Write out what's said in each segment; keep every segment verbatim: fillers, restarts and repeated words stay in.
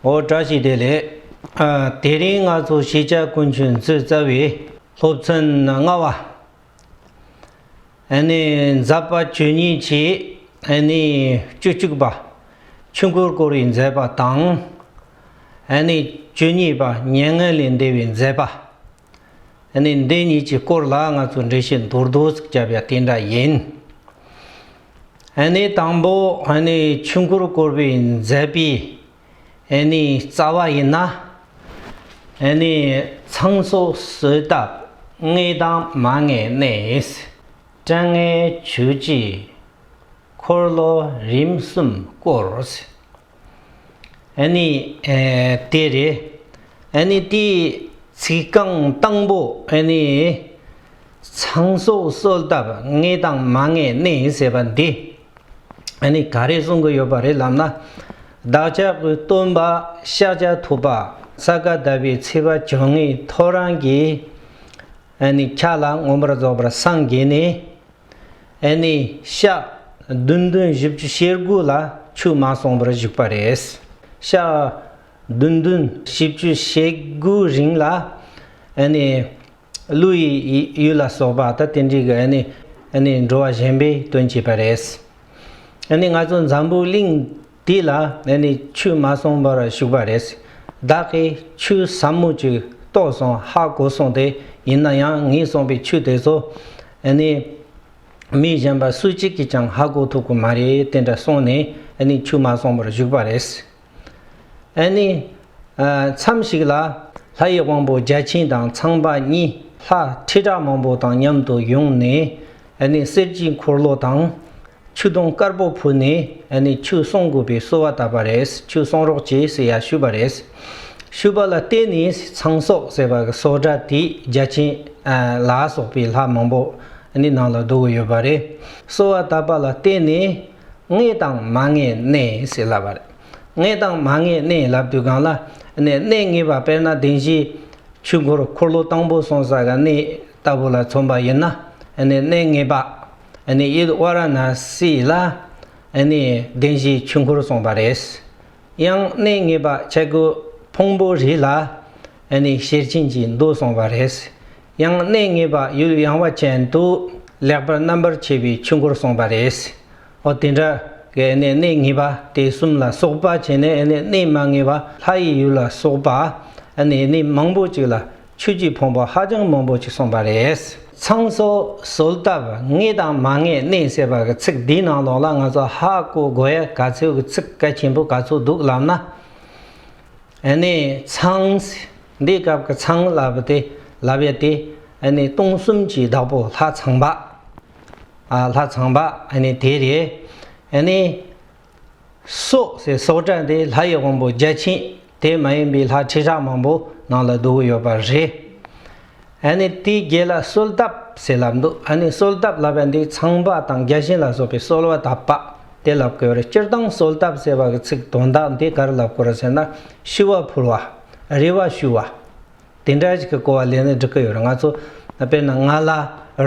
འོ། བཀྲ་ཤིས་བདེ་ལེགས། ཨ། དེ་རིང་ང་ཚོ་ཤེས་བྱ་ཀུན་མཁྱེན་མཛོད་རྩ་བའི་སློབ་ཚན་ལྔ་བ། ཨ་ནི་མཛད་པ་བཅུ་གཉིས་ཀྱི་ཨ་ནི་བཅུ་གཅིག་པ། ཆོས་འཁོར་བསྐོར་བའི་མཛད་པ་དང་། ཨ་ནི་བཅུ་གཉིས་པ། མྱ་ངན་ལས་འདས་པའི་མཛད་པ། ཨ་ནི་འདི་གཉིས་ཀྱི་སྐོར་ལ་ང་ཚོ་འགྲེལ་བཤད་མདོར་བསྡུས་ཤིག་བརྒྱབ་ཡ་དེ་འདྲ་ཡིན། ཨ་ནི་དང་པོ་ཨ་ནི་ཆོས་འཁོར་བསྐོར་བའི་མཛད་པའི་ཨ་ནི་རྩ་བ་ཡིན་ན། ཨ་ནི་ཚངས་སོགས་གསོལ་བཏབ་དངོས་དང་མ་དངོས་གནས། དྲང་ངེས་ཆོས་ཀྱི་འཁོར་ལོ་རིམ་གསུམ་བསྐོར། ཨ་ནི་ཨེ་དེ་རེད། ཨ་ནི་དེའི་ཚིག་རྐང་དང་པོ་ཨ་ནི་ཚངས་སོགས་གསོལ་བཏབ་དངོས་དང་མ་དངོས་གནས་ཟེར་བ་འདི། ཨ་ནི་ག་རེ་གསུང་གི་ཡོད་པ་རེད་ལབ་ན། བདག་ཅག་གི་སྟོན་པ་ཤཱཀྱ་ཐུབ་པ་ས་ག་ཟླ་བའི་ཚེས་པ་བཅོ་ལྔའི་ཐོ་རངས་ཀྱི་ཨ་ནི་ཆ་ལ་མངོན་པར་རྫོགས་པར་སངས་རྒྱས་ནས། ཨ་ནི་ཞག་བདུན་བདུན་བཞི་བཅུ་ཞེ་དགུ་ལ་ཆོས་མ་གསུངས་པར་བཞུགས་པ་རེད། ཞག་བདུན་བདུན་བཞི་བཅུ་ཞེ་དགུའི་རིང་ལ་ཨ་ནི་ཀླུ་ཡི་ཡུལ་ལ་སོགས་པ་ད་དེ་འདྲའི་གི་ཨ་ནི་ཨ་ནི་འགྲོ་བ་གཞན་པའི་དོན་བྱས་པ་རེད། ཨ་ནི་ང་ཚོ་འཛམ་བུ་གླིང་འདི་ལ་ཨ་ནི་ཆོས་མ་གསུངས་པར་བཞུགས་པ་རེད། བདག་གིས་ཆོས་ཟབ་མོ་ཅིག་རྟོགས་སོང་། ཧ་གོ་སོང་། དེ་ཡིན་ན་ཡང་ངས་གསུངས་པའི་ཆོས་དེ་ཚོ་ཨ་ནི་མི་གཞན་པ་སུ་གཅིག་གིས་ཀྱང་ཧ་གོ་ཐུབ་ཀྱི་མ་རེད། དེ་འདྲ་གསུངས་ནས་ཨ་ནི་ཆོས་མ་གསུངས་པར་བཞུགས་པ་རེད། ཨ་ནི་ཨ་མཚམས་ཤིག་ལ་ལྷ་ཡི་དབང་པོ་བརྒྱ་བྱིན་དང་ཚངས་པ་གཉིས་ལྷ་ཁྲི་ཕྲག་མང་པོ་དང་མཉམ་དུ་ཡོང་ནས། ཨ་ནི་གསེར་གྱི་འཁོར་ལོ་དང་ཆུ་དུང་དཀར་པོ་ཕུལ་ནས། ཨ་ནི་ཆོས་གསུང་དགོས་པའི་གསོལ་བ་བཏབ་པ་རེད། ཆོས་གསུང་རོགས་གྱིས་ཟེར་ཡ་ཞུས་པ་རེད། ཞུས་པ་ལ་བརྟེན་ནས་ཚངས་སོགས་ཟེར་བ་གི་གསོལ་སྒྲ་དེ་བརྒྱ་བྱིན་ལ་སོགས་པའི་ལྷ་མང་པོ་ཨ་ནི་ནང་ལ་བསྡུ་གི་ཡོད་པ་རེད། གསོལ་བ་བཏབ་པ་ལ་བརྟེན་ནས་དངོས་དང་མ་དངོས་གནས་ཟེར་ལབ་པ་རེད། དངོས་དང་མ་དངོས་གནས་ལབ་དུས་སྒང་ལ་ཨ་ནི་གནས་ངེས་པ། དཔེར་ན་བདེན་བཞིའི་ཆོས་འཁོར་འཁོར་ལོ་དང་པོ་གསུངས་ས་ག་གནས་ལྟ་བུ་ལ་མཚོན་པ་ཡིན་ན། ཨ་ནི་གནས་ངེས་པ་ཨ་ནི་ཡུལ་ཝཱ་ར་ཎ་སི་ལ་ཨ་ནི་བདེན་བཞིའི་ཆོས་འཁོར་གསུངས་པ་རེད། ཡང་གནས་ངེས་པ་ཆ་གི་ཕུང་པོ་རི་ལ་ཨ་ནི་ཤེར་ཕྱིན་གྱི་མདོ་གསུངས་པ་རེད། ཡང་གནས་ངེས་པ་ཡུལ་ཡངས་པ་ཅན་དུ་ལེགས་པར་རྣམ་པར་ཕྱེ་བའི་ཆོས་འཁོར་གསུངས་པ་རེད། འོ་དེ་འདྲ་གི་ཨ་ནི་གནས་ངེས་པ་དེ་གསུམ་ལ་སོགས་པ་བྱས་ནས། ཨ་ནི་གནས་མ་ངེས་པ་ལྷ་ཡི་ཡུལ་ལ་སོགས་པ་ཨ་ནི་གནས་མང་པོ་ཅིག་ལ་ཆོས་ཀྱི་ཕུང་པོ་ཧ་ཅང་མང་པོ་ཅིག་གསུངས་པ་རེད། ཚངས་སོགས་གསོལ་བཏབ་དངོས་དང་མ་དངོས་གནས་ཟེར་བ་གི་ཚིག་འདིའི་ནང་ལོགས་ལ་ང་ཚོ་ཧ་གོ་དགོས་ཡ་གལ་ཆེ་བའི་ཚིག་གལ་ཆེན་པོ་ག་ཚོད་འདུག་ལབ་ན། ཨ་ནི་ཚངས། འདི་སྐབས་ཀྱི་ཚངས་ལབ་དེ་ལབ་ཡ་དེ་ཨ་ནི་སྟོང་གསུམ་གྱི་བདག་པོ་ལྷ་ཚངས་པ། ཨ། ལྷ་ཚངས་པ་ཨ་ནི་དེ་རེད། ཨ་ནི་སོགས་ཟེར་སོགས་སྒྲ་འདི་ལྷ་ཡི་དབང་པོ་བརྒྱ་བྱིན་དེ་མ་ཡིན་པའི་ལྷ་ཁྲི་ཕྲག་མང་པོ་ནང་ལ་བསྡུ་གི་ཡོད་པ་རེད། ཨ་ནི་དེའི་རྗེས་ལ་གསོལ་བཏབ་ཟེར་ལབ་འདུག་ཨ་ནི་གསོལ་བཏབ་ལབ་པ་འདི་ཚངས་པ་དང་བརྒྱ་བྱིན་ལ་སོགས་པའི་གསོལ་བ་བཏབ་པ་དེ་ལབ་དགོས་རེད། སྤྱིར་བཏང་གསོལ་བཏབ་ཟེར་བ་གི་ཚིག་དོན་དག་འདི་ག་རེ་ལབ་དགོས་རེད་ཟེར་ན། ཞུ་བ་ཕུལ་བ། རེ་བ་ཞུ་བ། དེ་འདྲ་ཞིག་གི་གོ་བ་ལེན་ན་འགྲིག་གི་ཡོད་རེད། ང་ཚོ་དཔེར་ན་ང་ལ་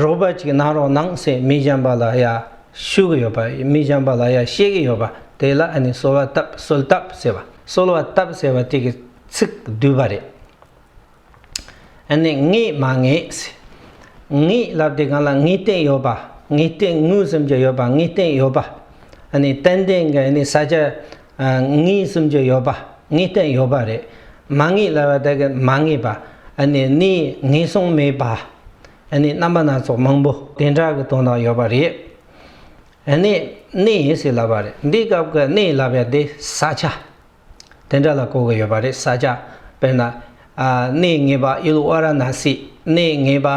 རོགས་པ་ཅིག་གནང་རོགས་གནང་ཟེར་མི་གཞན་པ་ལ་ཡ་ཞུ་གི་ཡོད་པ། མི་གཞན་པ་ལ་ཡ་བཤད་གི་ཡོད་པ་དེ་ལ་ཨ་ནི་གསོལ་བ་བཏབ། གསོལ་བཏབ་ཟེར་བ། གསོལ་བ་བཏབ་ཟེར་བ་དེ་གི་ཚིག་བསྡུས་པ་རེད། ཨ་ནི་དངོས་མ་དངོས། དངོས་ལབ་དེ་གང་ལ་དངོས་བསྟན་ཡོད་པ། དངོས་བསྟན་དངོས་སུམ་ཅུ་ཡོད་པ། དངོས་བསྟན་ཡོད་པ། ཨ་ནི་ཏན་ཏན་གྱི་ཨ་ནི་ས་ཆ་ཨ་དངོས་སུམ་ཅུ་ཡོད་པ། དངོས་བསྟན་ཡོད་པ་རེད། མ་དངོས་ལབ་པ་དེ་གི་མ་དངོས་པ། ཨ་ནི་གནས་ངེས་གསུངས་མེད་པ། ཨ་ནི་རྣམ་པ་སྣ་ཚོགས་མང་པོ་དེ་འདྲ་གི་དོན་དག་ཡོད་པ་རེད། ཨ་ནི་གནས་ཟེར་ལབ་པ་རེད། འདི་སྐབས་ཀྱི་གནས་ལབ་ཡ་དེ་ས་ཆ་དེ་འདྲ་ལ་གོ་གི་ཡོད་པ་རེད། ས་ཆ། དཔེར་ན། ཨ། གནས་ངེས་པ་ཡུལ་ཝཱ་ར་ཎ་སི། གནས་ངེས་པ་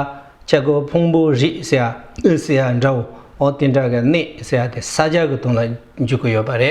ཆ་གི་ཕུང་པོ་རི་ཟེར་ཡ་ཟེར་ཡ་འདྲ་བོ། འོ་དེ་འདྲ་གི་གནས་ཟེར་ཡ་དེ་ས་ཆ་གི་དོན་ལ་འཇུག་གི་ཡོད་པ་རེད།